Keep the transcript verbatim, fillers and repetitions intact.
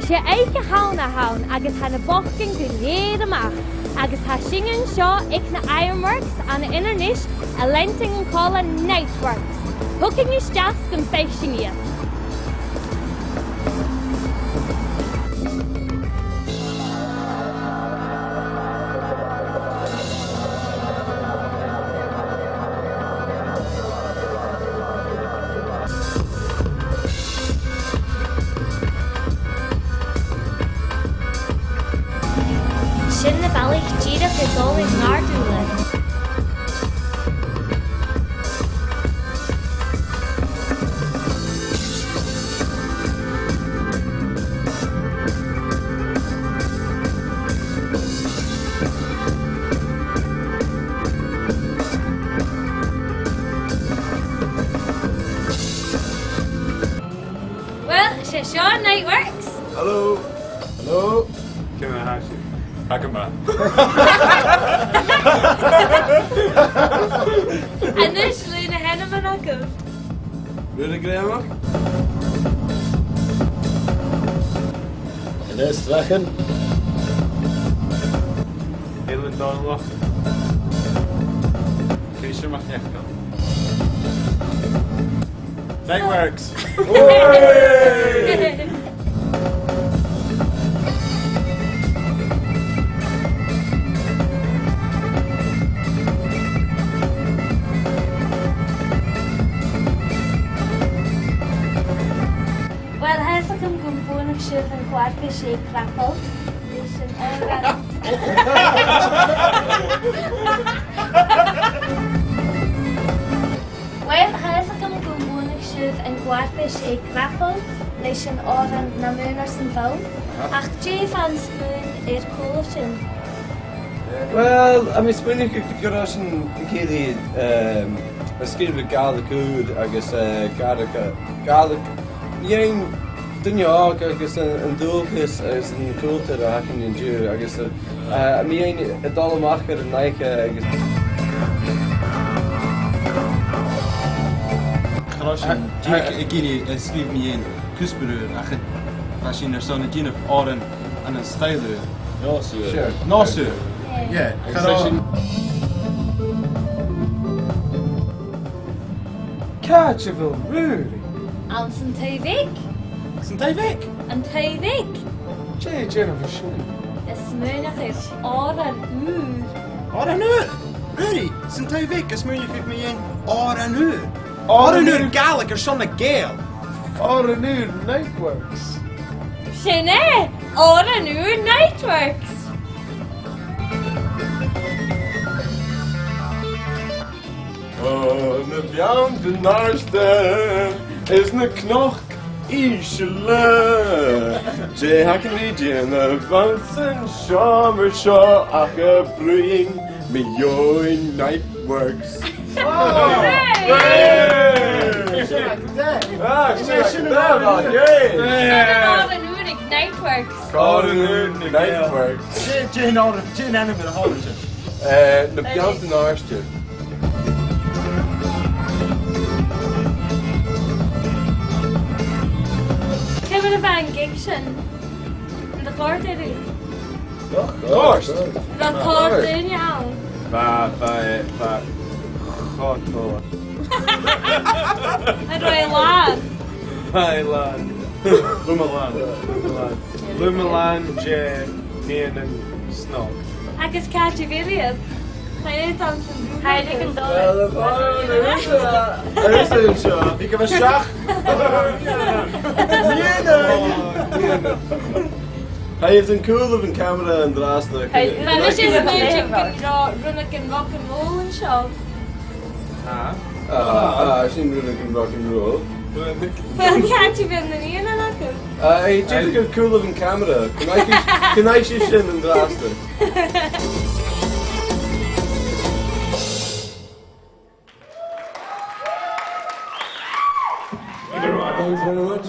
'S e oidhche Shamhna a th' ann agus tha na bochdain gu lèir a-mach, agus tha sinn an seo aig na Ironworks ann an Inbhir Nis a' leantainn an còmhlan Niteworks. Thogamaid a-steach gun faic sinn iad. Sin na balaich dìreach a' dol an àrd-ùrlar. Uill, 's e seo Niteworks. Hello. Hello. Ciamar a tha sibh? Tha gu math. A-nis, leugh na h-ainmean agaibh. Ruairidh Greumach. Aonghas Strachan. Ailean Dòmhnallach. Caoimhe MacNeacail. Niteworks. Oi! Uill, tha fhios agam gum buannaich sibh an co-fharpais aig Grapple leis an òran. Uill, tha fhios agam gum buannaich sibh an co-fharpais aig Grapple leis an òran Nam Aonar san Fhonn, ach dè am smaoin air cùl sin? Uill, tha mi a' smaoineachadh gu, gu robh sinn ag iarraidh, ehm, a' sgrìobhadh Gàidhlig ùr agus, eh, Gàidhlig, Gàidhlig mu dheidhinn daoine òga agus an, an dualchas agus an cultar a th' againn an-diugh agus, eh, eh, mu dheidhinn a' dol a-mach air an oidhche agus. Cha robh sinn dìreach ag iarraidh, eh, sgrìobhadh mu dheidhinn cuspair ùr, ach bha sinn airson a' dèanamh òran ann an stoidhle ùr. Nòs ùr. Sure. Nòs ùr. Yeah. Agus cha robh sinn. Càit a bheil Ruairidh? Anns an taigh-bheag. San taigh-bheag? An taigh-bheag. Dè tha e a' dèanamh an sin? A' smaoineachadh air òran ùr. Òran ùr? Ruairidh, san taigh-bheag a' smaoineachadh mu dheidhinn òran ùr. Òran ùr Gàidhlig airson nan Gàidheal. Òran ùr Niteworks. Sin e, òran ùr Niteworks. Ò, na beanntan àrda is na cnoc ìsle. Dè th' againn ri dèanamh anns an seòmar seo ach a' bruidhinn mu dheidhinn Niteworks. Hey! Hey! Ah, sin, sin an òran ùr aig Niteworks. Òran ùr aig Niteworks. Dè, dè an òran, dè an t-ainm a th' air an t-òran sin? Eh, na beanntan àrda. Ciamar a bha an gig sin? An do chòrd e ribh? Chòrd. Bha tòrr daoine ann. Bha, bha, bha, cho tòrr. An robh e làn? Bha e làn. Loma-làn. Loma-làn. Loma-làn de nigheanan snog. Agus càit a bheil iad? Tha iad anns an rùm. Tha iad aig an doras. Well, a bhith an uair sin, a bhith an seo. Bidh gu bhith seach. Nigheanan. Tha iad an cùlaibh an camara an-dràsta. Tha, tha mise a' smaoineachadh gun robh Running Rock and Roll an seo. Ah. Ah, ah, sin Running Rock and Roll. Well, càit a bheil na nigheanan agaibh? Ah, eh, dìreach an cùlaibh an camara. Canaidh sibh, canaidh sibh sin an-dràsta. Thanks very much.